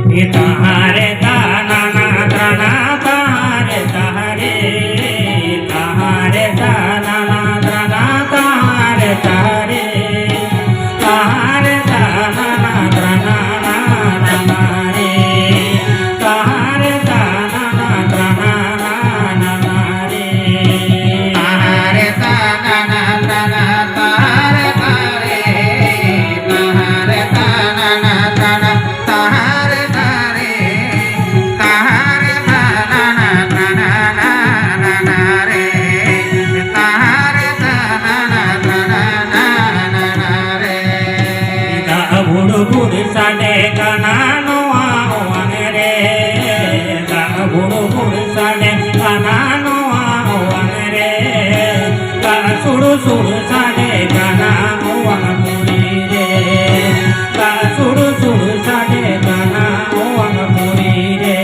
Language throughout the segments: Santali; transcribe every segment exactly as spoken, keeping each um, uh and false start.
ᱛᱟᱦᱟᱨᱮ ᱛᱟᱱᱟᱱᱟ ᱛᱨᱟᱱᱟ ᱛᱟᱦᱟᱨᱮ ᱛᱟᱦᱟᱨᱮ, ᱛᱟᱦᱟᱨᱮ ᱛᱟᱱᱟᱱᱟ ᱛᱨᱟᱱᱟ ᱛᱟᱦᱟᱨᱮ ᱛᱟᱦᱟᱨᱮ, ᱛᱟᱦᱟᱨᱮ ᱛᱟᱱᱟᱱᱟ ᱛᱨᱟᱱᱟ ᱱᱟᱱᱟ ᱨᱮ, ᱛᱟᱦᱟᱨᱮ ᱛᱟᱱᱟᱱᱟ ᱛᱨᱟᱱᱟ ᱱᱟᱱᱟ ᱨᱮ, ᱛᱟᱦᱟᱨᱮ ᱛᱟᱱᱟᱱᱟ ᱛᱨᱟᱱᱟ ᱛᱟᱦᱟᱨᱮ ᱛᱟᱦᱟᱨᱮ, ᱛᱟᱦᱟᱨᱮ ᱛᱟᱱᱟᱱᱟ ᱛᱨᱟᱱᱟ ᱛᱟᱦᱟᱨᱮ ᱛᱟᱦᱟᱨᱮ, ᱛᱟᱦᱟᱨᱮ ᱛᱟᱱᱟᱱᱟ ᱛᱨᱟᱱᱟ ᱱᱟᱱᱟ ᱨᱮ, ᱛᱟᱦᱟᱨᱮ ᱛᱟᱱᱟᱱᱟ ᱛᱨᱟᱱᱟ ᱱᱟᱱᱟ ᱨᱮ᱾ ᱫᱟᱜ ᱵᱷᱩᱲ ᱵᱷᱩᱲ ᱥᱟᱰᱮ ᱠᱟᱱᱟ ᱱᱚᱣᱟ ᱚᱣᱟᱝ ᱨᱮ, ᱫᱟᱜ ᱵᱷᱩᱲ ᱵᱷᱩᱲ ᱥᱟᱰᱮ ᱠᱟᱱᱟ ᱱᱚᱣᱟ ᱚᱣᱟᱝ ᱨᱮ, ᱫᱟᱜ ᱥᱩᱲ ᱥᱩᱲ ᱥᱟᱰᱮ ᱠᱟᱱᱟ ᱚᱣᱟᱝ ᱯᱩᱨᱤ ᱨᱮ, ᱫᱟᱜ ᱥᱩᱲ ᱥᱩᱲ ᱥᱟᱰᱮ ᱠᱟᱱᱟ ᱚᱣᱟᱝ ᱯᱩᱨᱤ ᱨᱮ᱾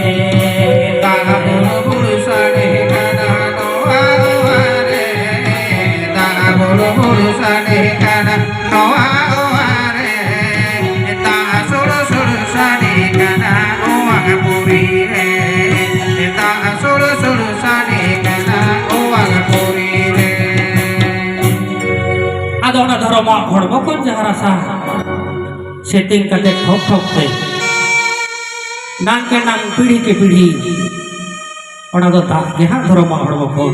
ᱫᱟᱜ ᱵᱩᱲ ᱵᱩᱲ ᱥᱟᱰᱮ ᱠᱟᱱᱟ ᱱᱚᱣᱟ ᱚᱣᱟᱝ ᱨᱮ, ᱫᱟᱜ ᱵᱩᱲ ᱵᱩᱲ ᱥᱟᱰᱮ ᱠᱟᱱᱟ ᱱᱚᱣᱟ ᱚᱣᱟᱝ ᱨᱮ, ᱫᱟᱜ ᱥᱩᱲ ᱥᱩᱲ ᱥᱟᱰᱮ ᱠᱟᱱᱟ ᱚᱣᱟᱝ ᱯᱩᱨᱤ ᱨᱮ, ᱫᱟᱜ ᱥᱩᱲ ᱥᱩᱲ ᱥᱟᱰᱮ ᱠᱟᱱᱟ ᱚᱣᱟᱝ ᱯᱩᱨᱤ ᱨᱮ᱾ ᱟᱫᱚ ᱚᱱᱟ ᱫᱷᱚᱨᱚᱢᱟᱜ ᱦᱚᱲᱢᱚ ᱠᱷᱚᱱ ᱡᱟᱦᱟᱸ ᱨᱟᱥᱟ ᱥᱮᱛᱮᱧ ᱠᱟᱛᱮ ᱴᱷᱚᱯ ᱴᱷᱚᱯ ᱛᱮ ᱱᱟᱝ ᱠᱮ ᱱᱟᱝ ᱯᱤᱲᱦᱤ ᱠᱮ ᱯᱤᱲᱦᱤ ᱚᱱᱟ ᱫᱚ ᱫᱟᱜ ᱜᱮ ᱦᱟᱸᱜ ᱫᱷᱚᱨᱚᱢᱟᱜ ᱦᱚᱲᱢᱚ ᱠᱷᱚᱱ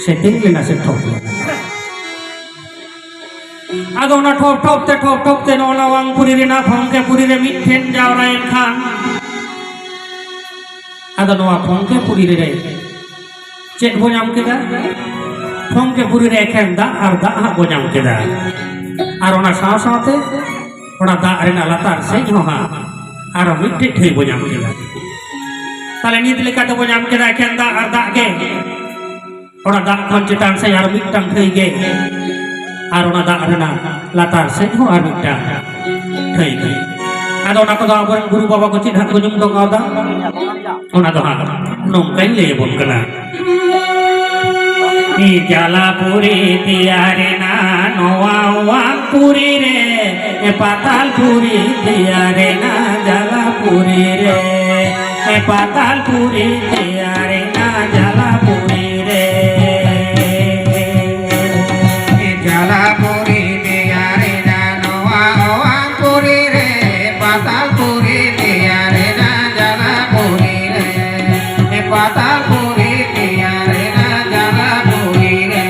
ᱥᱮᱛᱮᱧ ᱞᱮᱱᱟ ᱥᱮ ᱴᱷᱚᱯ ᱞᱮᱱᱟ᱾ ᱟᱫᱚ ᱚᱱᱟ ᱴᱷᱚᱯ ᱴᱷᱚᱯ ᱛᱮ ᱴᱷᱚᱯ ᱴᱷᱚᱯ ᱛᱮ ᱱᱚᱜᱼᱚ ᱱᱚᱣᱟ ᱚᱣᱟᱝ ᱯᱩᱨᱤ ᱨᱮᱱᱟᱜ ᱯᱷᱚᱝᱠᱮ ᱯᱩᱨᱤ ᱨᱮ ᱢᱤᱫ ᱴᱷᱮᱱ ᱡᱟᱣᱨᱟᱭᱮᱱ ᱠᱷᱟᱱ, ᱟᱫᱚ ᱱᱚᱣᱟ ᱯᱷᱚᱝᱠᱮ ᱯᱩᱨᱤ ᱨᱮ ᱪᱮᱫ ᱵᱚ ᱧᱟᱢ ᱠᱮᱫᱟ? ᱯᱷᱚᱝᱠᱮ ᱯᱩᱨᱤ ᱨᱮ ᱮᱠᱷᱮᱱ ᱫᱟᱜ ᱟᱨ ᱫᱟᱜ ᱦᱟᱸᱜ ᱵᱚ ᱧᱟᱢ ᱠᱮᱫᱟ᱾ ᱟᱨ ᱚᱱᱟ ᱥᱟᱶ ᱥᱟᱶᱛᱮ ᱚᱱᱟ ᱫᱟᱜ ᱨᱮᱱᱟᱜ ᱞᱟᱛᱟᱨ ᱥᱮᱡ ᱦᱚᱸ ᱦᱟᱸᱜ ᱟᱨᱚ ᱢᱤᱫᱴᱮᱡ ᱴᱷᱟᱹᱭ ᱵᱚ ᱧᱟᱢ ᱠᱮᱫᱟ᱾ ᱛᱟᱦᱞᱮ ᱱᱤᱛ ᱞᱮᱠᱟ ᱛᱮᱵᱚ ᱧᱟᱢ ᱠᱮᱫᱟ ᱮᱠᱷᱮᱱ ᱫᱟᱜ ᱟᱨ ᱫᱟᱜ ᱜᱮ᱾ ᱚᱱᱟ ᱫᱟᱜ ᱠᱷᱚᱱ ᱪᱮᱛᱟᱱ ᱥᱮᱡ ᱟᱨ ᱢᱤᱫᱴᱟᱝ ᱴᱷᱟᱹᱭ ᱜᱮ, ᱟᱨ ᱚᱱᱟ ᱫᱟᱜ ᱨᱮᱱᱟᱜ ᱞᱟᱛᱟᱨ ᱥᱮᱡ ᱦᱚᱸ ᱟᱨ ᱢᱤᱫᱴᱟᱝ ᱴᱷᱟᱹᱭ ᱜᱮ᱾ ᱟᱫᱚ ᱚᱱᱟ ᱠᱚᱫᱚ ᱟᱵᱚᱨᱮᱱ ᱜᱩᱨᱩ ᱵᱟᱵᱟ ᱠᱚ ᱪᱮᱫ ᱦᱟᱸᱜ ᱠᱚ ᱧᱩᱢ ᱫᱚᱦᱚ ᱠᱟᱣᱫᱟ, ᱚᱱᱟ ᱫᱚ ᱦᱟᱸᱜ ᱱᱚᱝᱠᱟᱧ ᱞᱟᱹᱭ ᱟᱵᱚᱱ ᱠᱟᱱᱟ᱾ ᱡᱟᱞᱟᱯᱩᱨᱤ ᱛᱮᱭᱟᱨᱮᱱᱟ ᱱᱚᱣᱟ ᱚᱣᱟᱝ ᱯᱩᱨᱤ ᱨᱮ, ᱯᱟᱛᱟᱞ ᱯᱩᱨᱤ ᱛᱮᱭᱟᱨᱮᱱᱟ ᱡᱟᱞᱟᱯᱩᱨᱤ ᱯᱩᱨᱤ ᱨᱮ ᱯᱟᱛᱟᱞ ᱯᱩᱨᱤ ᱛᱮᱭᱟᱨᱮᱱᱟ ᱡᱟᱞᱟ ᱯᱩᱨᱤ ᱨᱮ᱾ ᱡᱟᱞᱟ ᱯᱩᱨᱤ ᱛᱮᱭᱟᱨᱮᱱᱟ ᱱᱚᱣᱟ ᱚᱣᱟᱱ ᱯᱩᱨᱤ ᱨᱮ, ᱯᱟᱛᱟᱞ ᱯᱩᱨᱤ ᱛᱮᱭᱟᱨᱮᱱᱟ ᱡᱟᱞᱟ ᱯᱩᱨᱤ ᱨᱮ, ᱯᱟᱛᱟᱞ ᱯᱩᱨᱤ ᱛᱮᱭᱟᱨᱮᱱᱟ ᱡᱟᱞᱟ ᱯᱩᱨᱤ ᱨᱮ᱾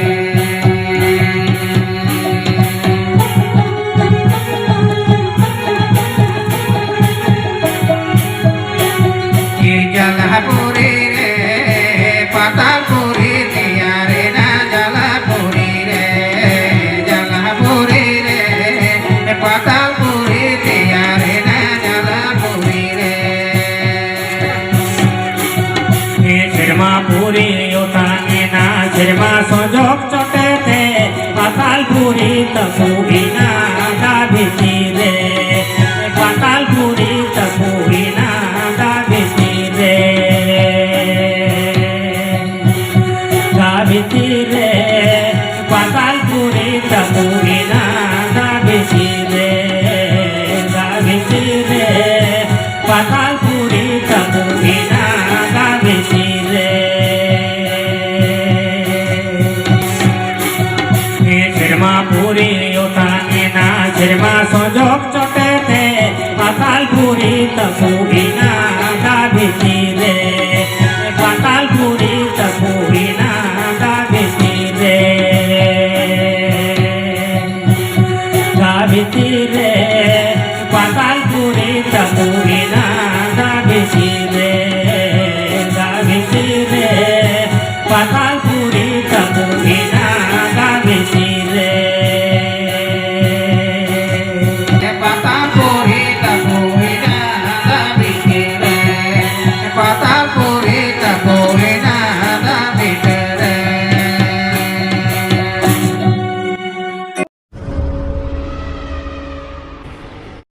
ᱡᱟᱞᱟᱯᱩᱨᱤ ᱨᱮ ᱯᱟᱛᱟᱞᱯᱩᱨᱤ ᱛᱮᱭᱟᱨᱮᱱᱟ, ᱡᱟᱞᱟᱯᱩᱨᱤ ᱨᱮ, ᱡᱟᱞᱟᱯᱩᱨᱤ ᱨᱮ ᱯᱟᱛᱟᱞᱯᱩᱨᱤ ᱛᱮᱭᱟᱨᱮᱱᱟ, ᱡᱟᱞᱟᱯᱩᱨᱤ ᱨᱮ᱾ ᱥᱮᱨᱢᱟ ᱯᱩᱨᱤ ᱚᱴᱟᱝ ᱮᱱᱟ, ᱥᱮᱨᱢᱟ ᱥᱚᱡᱚᱜ ᱪᱚᱴᱮᱛᱮ ᱯᱟᱛᱟᱞ ᱯᱩᱨᱤ ᱛᱟᱹᱯᱩᱭᱮᱱᱟ ᱫᱟᱜ ᱵᱷᱤᱛᱤᱨ ᱨᱮ, ᱯᱟᱛᱟᱞ ᱯᱩᱨᱤ ᱛᱟᱹᱯᱩᱭᱮᱱᱟ ᱫᱟᱜ ᱵᱷᱤᱛᱤᱨ ᱨᱮ, ᱫᱟᱜ ᱵᱷᱤᱛᱤᱨ ᱨᱮ, ᱯᱟᱛᱟᱞ ᱯᱩᱨᱤ ᱛᱟᱹᱯᱩᱭᱮᱱᱟ ᱫᱟᱜ ᱵᱷᱤᱛᱤᱨ ᱨᱮ, ᱫᱟᱜ ᱵᱷᱤᱛᱤᱨ ᱨᱮ, ᱯᱟᱛᱟᱞ ᱯᱩᱨᱤ ᱛᱟᱹᱯᱩᱭᱮᱱᱟ ᱫᱟᱜ ᱵᱷᱤᱛᱤᱨ ᱨᱮ᱾ ᱥᱮᱨᱢᱟ ᱯᱩᱨᱤ ᱚᱴᱟᱝ ᱮᱱᱟ, ᱥᱮᱨᱢᱟ ᱥᱚᱡᱚᱜ